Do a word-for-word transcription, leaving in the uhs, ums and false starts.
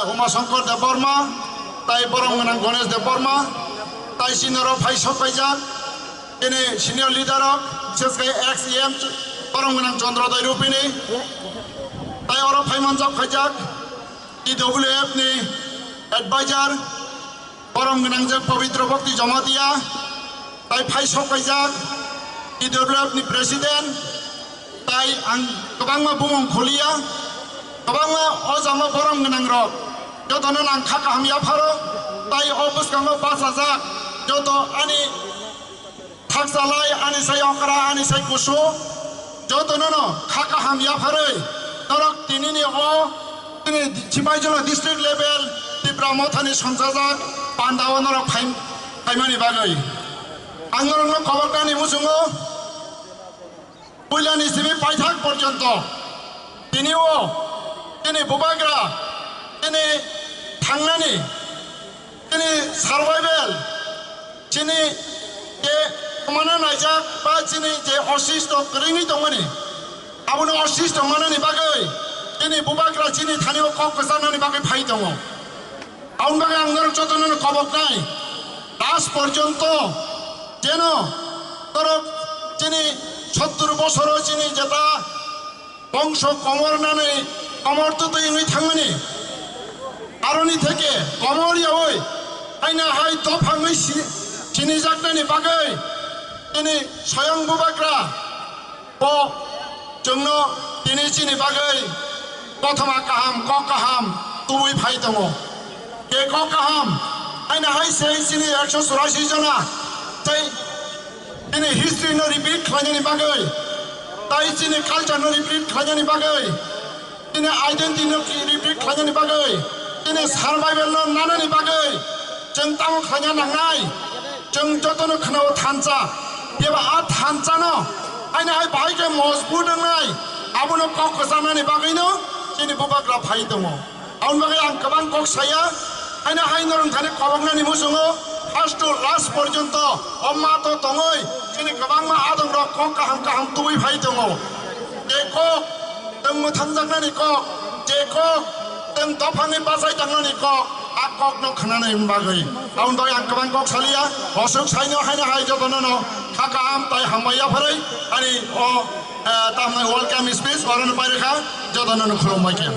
Uma Shankar Debbarma, tai borom gwnang Ganesh Debbarma, tai chini oro phai sok paijak, chini senior leader rok, bises khe ex E M borom gwnang Chandra Dai Rupini, tai oro phai manjak phaijak, T W F ni advisor, borom gwnang je Pabitra Bhakti Jamatia, tai phai sok paijak, T W F ni president, tai ang kwbangma bumung khuliya, kwbangma o jama borom gwnang rok, jotono nang kha kaham yapharo, tai o bwskango bachajak, joto ani thakchalai, ani sai okra, ani sai kusu, jotono no kha kaham yapharwi, norok tinini o, tini Sipaijala district level Tipra Mothani songchajak pandao norok phai-, phaimani bagwi. Ang norokno kobor kani muchungo, puilani simi paithak porjonto tini o, tini bubagra, tini thangnani, tini survival, chini je mana naijak ba chini je osisto kwrwngwi tongmani, abono osisto manani bagwi chini bubagra chini thani o kok kwcharnani bagwi phai tongo. Aboni bagwi ang norok jotono no koboknai, last porjonto jeno norok chini sottur bosoro chini jeta bongso komornani komor twtwi wngwi thangmani, aroni theke komor yaui haina hai dophangwi si-, sinijaknani bagwi chini soyang bubagra bo chwngno tini chini bagwi kothoma kaham, kok kaham tubui phai tongo. Ke kok kaham, haina hai se chini ekso churashi jona tei chini history no repeat khlainani bagwi, tai chini culture no repeat khlainani bagwi, chini identity no repeat khlainani bagwi, chini survival no nanani bagwi chwng tamo khlaina nangnai. Chwng jotono khwnao thansa, phiya ba a thansa no haina hai bahai khe mojbut wngnai, abono kok kwcharnani bagwino chini bubagra phai tongo. Aboni bagwi ang kwbang kok saya, haina hai norok thani koboknani muchungo first to last porjonto o mato tongwi chini kwbangma adongrok kok kaham kaham tubui phai tongo. Je kok tong mwthangjaknani kok, je kok tong dophangni bachai tangnani kok, a kokno khwnani bagwi. Aboni bagwi ang kwbang kok saliya, osuk saino haino hai jotono no kha kaham tai hambai yapharwi ani o, eh, tamni welcome speech orono pairwkha, jotono no khulumbai khe.